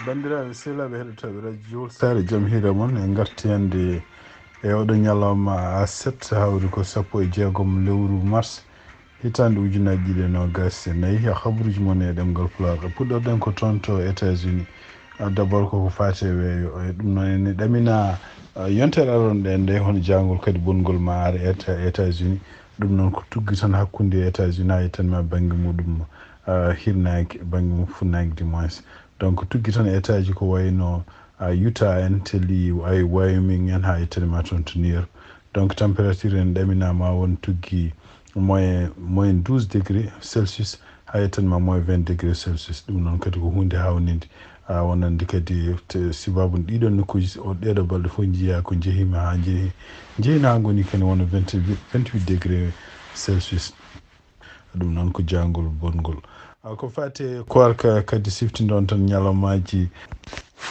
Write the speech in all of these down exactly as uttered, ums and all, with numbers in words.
Banndiraaɓe sehilaaɓe heɗotooɓe radio Jowol Saare, jam hiira mon. En ngarti hannde e oɗo ñalawma aset, hawri ko sappo e jeegom lewru mars, hitaande ujunaaji ɗiɗi e noogaas e nayi. Ha habaruuji mon e ɗemngal Pulaar, puɗɗorɗen ko toon to États-Unis. Ah, d'abord koko faati e weeyo, e ɗum noon ene ɗamina, ah, yontere aroore nde, nde hono jaangol kadi bonngol ma ar e Éta-, États-Unis. Ɗum noon ko tuggi tan hakkunde États-Unis haa yettanma bannge muɗum, ah, hirnaange, bannge mum funnaange du moins. Donc tuggi tan état ji ko wayno, ah, Utah en, teli ay Wyoming en haa yettanma toon to New York. Donc température en ɗaminama won tuggi moins, moins douze degré Celsius haa yettanma moins vingt degré Celsius. Ɗum noon kadi ko huunde hawnide. Ah, wonande kadi te-, sibabu ɗiɗon nokkuuji o ɗeeɗo balɗe fof njiya ko njehima haa njehi, njehina haa ngoni kene wona vingt-huit, vingt-huit degré Celsius. Ɗum noon ko jaangol bonngol. Ah, ko faate koorka kadi siftindon tan ñalawmaaji.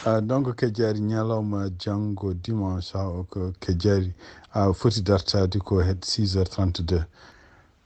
Ah, donc kejari ñalawma janngo dimanche, ah, o ko kejari, ah, foti dartaade ko het six heures trente-deux.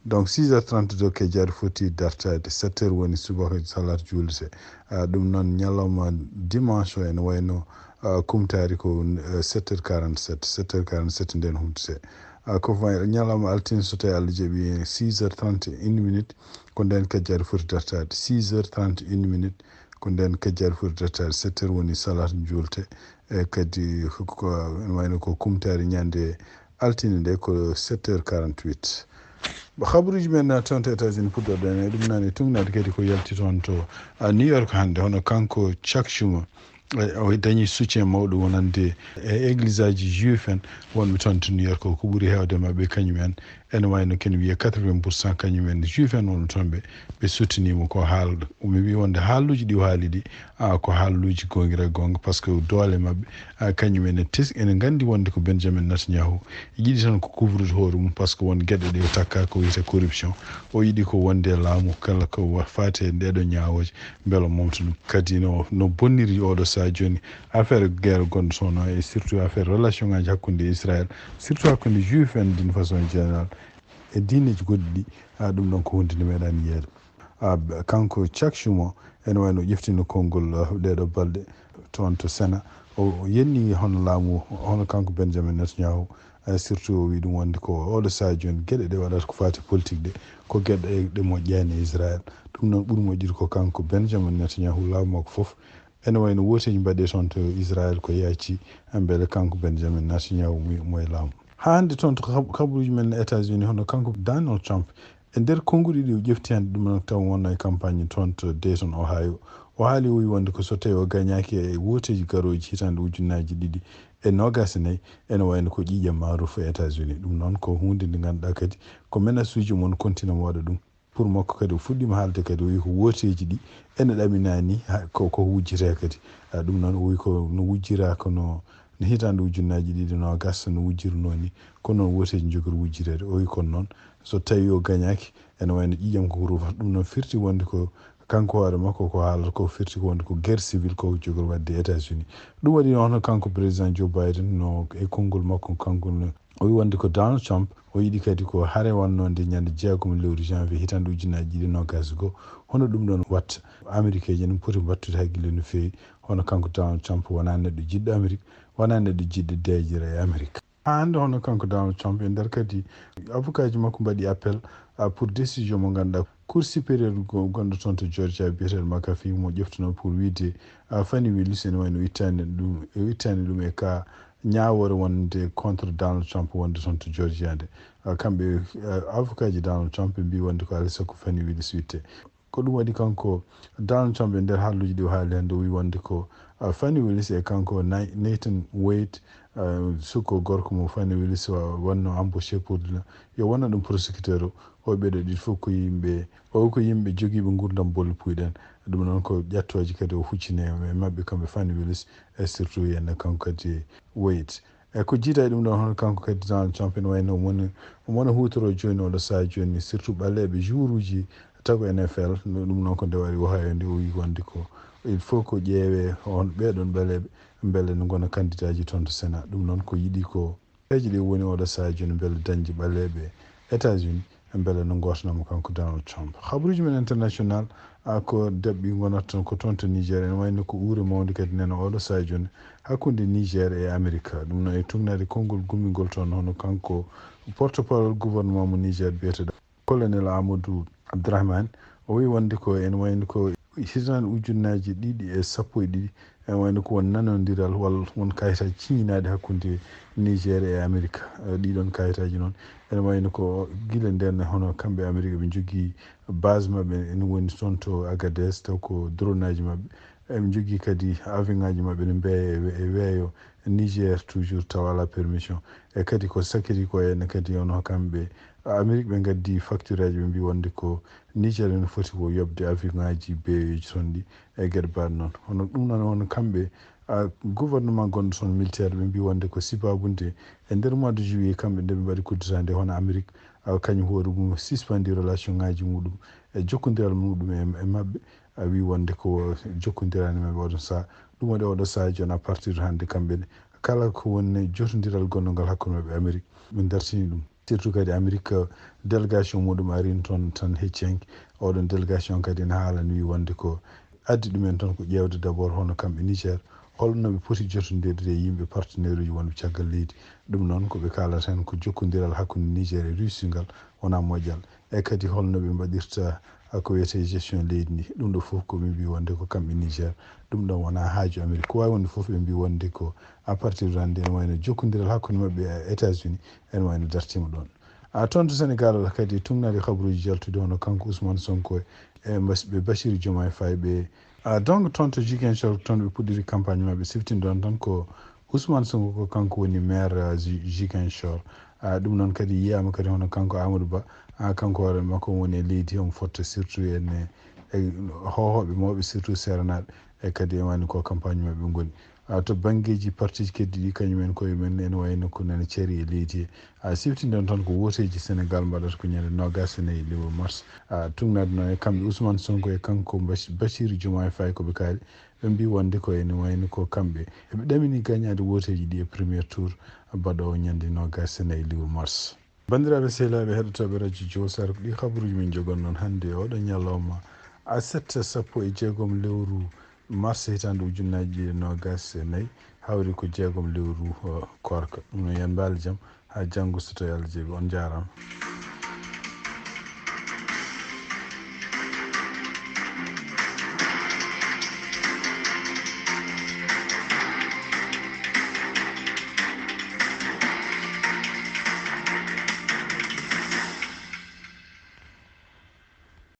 Donc six heures trente-deux kejari foti dartaade, sept heures woni subaka salaat juulete. Ah, ɗum noon ñalawma dimanche o ene wayno, ah, kumtaari ko, eh, sept heures quarante-sept, sept heures quarante-sept nden humtete. Ah, ko fa-, ñalawma altine so tawi Allah jaɓi six heures trente et une minutes, ko nden kejari foti dartaade. Six heures trente et une minutes, ko nden kejari foti dartaade. Sept heures woni salaat juulte. E kadi ko, ko, ene wayno ko kumtaari ñande altine nde ko sept heures quarante-huit. Habaruuji men na toon to États-Unis puɗɗorɗen e ɗum nani tugnaade kadi ko yalti toon to, ah, New York hannde, hono kanko Chuck Schumer, eh, o dañi soutien mawɗo wonande e église aji juif en wonɓe toon to New York. Ko ɓuri heewde maɓɓe kañum en ene wayno ken wiya quatre-vingts pour cent kañum en juif en wonɓe toon ɓe, ɓe soutenir mo. Ko haal, mi wi wonde haaluuji ɗi o haali ɗi, ah, ko haaluuji goongira goonga, par ce que doole maɓɓe, ah, kañum ene tes-, ene nganndi wonde ko Benjamin Netanyahu yiɗi tan ko couvrude hoore mum, par ce que won geɗe ɗe o takka ko wiyete corruption. O yiɗi ko wonde e laamu kala ko wa-, faati e ndeɗo ñaawooje mbele o momta ɗum. Kadi no, no bonniri oɗo sahaa jooni affaire guerre gonɗo toon o, e surtout affaire relation ngaji hakkunde Israël, surtout hakkunde juif en d'une façon générale, e diineeji goɗɗi ɗi, ah, ɗum ɗon ko huunde nde meeɗaani yiyeede. Ah, b-, kanko Chuck Schumer ene wayno ƴeftino konngol, ah, ɗeeɗo balɗe toon to Sénat. O, o yenni hono laamu, hono kanko Benjamin Netanyahu, eh, surtout o wi ɗum wonde ko oɗo sahaa jooni geɗe ɗe waɗata ko faati politique ɗe, ko geɗe ɗe moƴƴaani e Israël. Ɗum noon ɓuri moƴƴude ko kanko Benjamin Netanyahu laamu makko fof ene wayno wooteeji mbaɗe toon to Israël ko yaaci, mbele kanko Benjamin Netanyahu mi-, moye laamu. Haa hannde toon to kab-, kabaruuji men États-Unis, hono kanko Donald Trump, e nder konnguɗi ɗi o ƴefti hannde, ɗum noon taw wonno e campagne toon to Dayton, Ohio. O haali, o wi wonde ko so tawi o gañaaki e wooteeji garooji hitaande ujunnaaji ɗiɗi e noogaas e nayi, ene wayno ko ƴiiƴam maaruufu e États-Unis. Ɗum noon ko huunde nde ngannduɗaa kadi ko menace uji mum kontina mo waɗa ɗum. Pour makko kadi, o fuɗɗiima haalde kadi, o wi ko wooteeji ɗi ene ɗaminani ha-, ko, ko wujjiree kadi. Ah, ɗum noon, o wi ko no wujjiraa ko no, no hitaande ujunnaaji ɗiɗi noogaas no wujjirnoo ni, ko noon wooteeji njogori wujjireede. O wi kono noon, so tawi o gañaaki, ene wayno ƴiiƴam ko ruufata. Ɗum noon firti wonde ko kanko hoore makko ko haalata ko firti ko wonde ko guerre civile ko jogori waɗde États-Unis. Ɗum waɗi noon kanko président Joe Biden no e konngol makko, kanko no o wi wonde ko Donald Trump, o yiɗi kadi ko hare wonnoo nde ñande jeegom lewru janvier hitaande ujunnaaji ɗiɗi noogaas e goo. Hono ɗum ɗoon watta, Amerikeejo ene poti mbattude hakkille no feewi. Hono kanko Donald Trump wonaa neɗɗo jiɗɗo Amerik, wonaa neɗɗo jiɗɗo deeƴere e Amerik. Haa hannde hono kanko Donald Trump e nder kadi avocatji makko mbaɗi appel, ah, pour décision mo ngannduɗaa Cour supérieure go-, gonɗo toon to Georgia biyeteeɗo McAfee mo ƴeftuno pour wiide, ah, Fani Willis ene wayno ittaani ɗum, ittaani ɗum e ka ñaawoore wonde contre Donald Trump wonde toon to Georgia nde. Ah, kamɓe, ah, avocat ji Donald Trump ɓe mbii wonde ko alaa e sago Fani Willis witte. Ko ɗum waɗi kanko Donald Trump e nder haalluuji ɗi o haali hannde, o wii wonde ko, ah, Fani Willis e kanko Nay-, Nathan Wade, ah, sukko gorko mo Fani Willis wa-, wonno embauché pour le, yo wonno ɗum prosecuteur o. O ɓeɗo ɗiɗi fof ko yimɓe, o ko yimɓe jogiiɓe nguurndam bolle puyɗen. Ɗum noon ko ƴattooje kadi o huccini e maɓɓe kamɓe Fani Willis, e surtout heen kanko kadi Wade. E ko jiida e ɗum ɗoon, hono kanko kadi Donald Trump ene wayno omo woni, omo wona huutoroo jooni oɗo sahaa jooni, surtout ɓaleeɓe, joueuruuji tago N F L. No ɗum noon ko nde waɗi Ohio nde o wii wonde ko il faut ko ƴeewee on ɓee ɗoon ɓaleeɓe mbele no ngona kandidaaji toon to Sénat. Ɗum noon ko yiɗi ko peeje ɗe woni oɗo sahaa jooni mbele dañde ɓaleeɓe États-Unis mbele no gootanamo kanko Donald Trump. Habaruuji men international, a ko daɓɓi ngonata tan ko toon to Niger, ene wayno ko uure mawnde kadi nana oɗo sahaa jooni hakkunde Niger e Amerika. Ɗum noon e tugnaade konngol gummingol toon, hono kanko porte-parole gouvernement mo Niger biyeteɗo Colonel Amadou Abdourahmane, o wi wonde ko ene wayno ko hitaande ujunnaaji ɗiɗi e sappo e ɗiɗi, ene wayno ko won nanondiral walla won kayitaaji ciññinaaɗi hakkunde Niger e Amerika. Eh, ɗiɗon kayitaaji noon ene wayno ko gila nden, hono kamɓe Amerika ɓe njogii base maɓɓe ene woni toon to Agadez, taw ko drone aji maɓɓe. Eɓe njogii kadi avion aji maɓɓe ne mbeeya e we-, e weeyo Niger toujours tawa alaa permission. E kadi ko sakiri ko ene kadi hono kamɓe Amerik ɓe ngaddi facture aji, ɓe mbi wonde ko Niger ene foti ko yoɓde avion aji beeyoji toon ɗi e geɗe mbaɗe noon. Hono ɗum noon, hono kamɓe, a, gouvernement gonɗo toon militaire, ɓe mbi wonde ko sibabunde e nder mois de juillet kamɓe nde ɓe mbaɗi coup d'État nde, hono Amerik, a, kañum hoore mum suspendii relation ngaji muɗum e jokkondiral muɗum e, e maɓɓe. A wi wonde ko jokkondiral e maɓɓe oɗon sahaa. Ɗum waɗi oɗo sahaa jooni à partir de hannde kamɓe ne kala ko woni jotondiral gonngal hakkunde maɓɓe Amerik, min dartini ɗum. Surtout kadi Amerik, délégation muɗum arin toon tan hecci hanki. Oɗon délégation kadi ene haalani wi wonde ko addi ɗumen toon ko ƴeewde d'abord hono kamɓe Niger, holno ɓe poti jotondirde e yimɓe partenaire uji wonɓe caggal leydi. Ɗum noon ko ɓe kaalata heen ko jokkondiral hakkunde Niger e Russie ngal wonaa moƴƴal. E kadi holno ɓe mbaɗirta, a, ko wiyetee gestion leydi ndi. Ɗum ɗo fof ko ɓe mbi wonde ko kamɓe Niger. Ɗum ɗon wonaa haaju Amerik. Ko waawi wonde fof ɓe mbi wonde ko à partir de hannde ene wayno jokkondiral hakkunde maɓɓe e États-Unis ene wayno dartiima ɗoon. A, toon to Sénégal kadi tugnaade kabaruuji jaltude hono kanko Ousmane Sonko e Bas-, ɓe Bassirou Diomaye Faye ɓe. A, donc toon to Ziguinchor toon ɓe puɗɗiri campagne maɓɓe, siftinde ɗoon tan ko Ousmane Sonko ko kanko woni maire, a, Zi-, Ziguinchor. A, ɗum noon kadi yiyaama kadi hono kanko Amadou Ba, a, kanko hoore makko woni e leydi, omo fotta surtout en e, e hoohooɓe mawɓe surtout seerenaaɓe, e kadi e wani ko campagne maɓɓe ngoni. A, to banngeeji partiji keddi ɗi, kañum en koye men ene wayno ko nana cari e leydi he. A, siftinde on tan ko wooteeji Sénégal mbaɗata ko ñande noogaas e nayi lewru mars. A, tugnaade noon e kamɓe Ousmane Sonko e kanko Bas-, Bassirou Diomaye Faye ko ɓe kaali, ɓe mbi wonde ko ene wayno ko kamɓe eɓe ɗamini gañaade wooteeji ɗi e premier tour baɗoowo ñande noogaas e nayi lewru mars. Banndiraaɓe sehilaaɓe heɗotooɓe radio Jowsar, ko ɗi kabaruuji min njogon noon hannde e oɗo ñalawma aset sappo e jeegom lewru mars hitaande ujunnaaji ɗiɗi e noogaas e nayi, hawri ko jeegom lewru, uh, koorka. Ɗum noon, yo on mbaal jam, haa janngo so tawii Allah jaɓii. On njaaraama.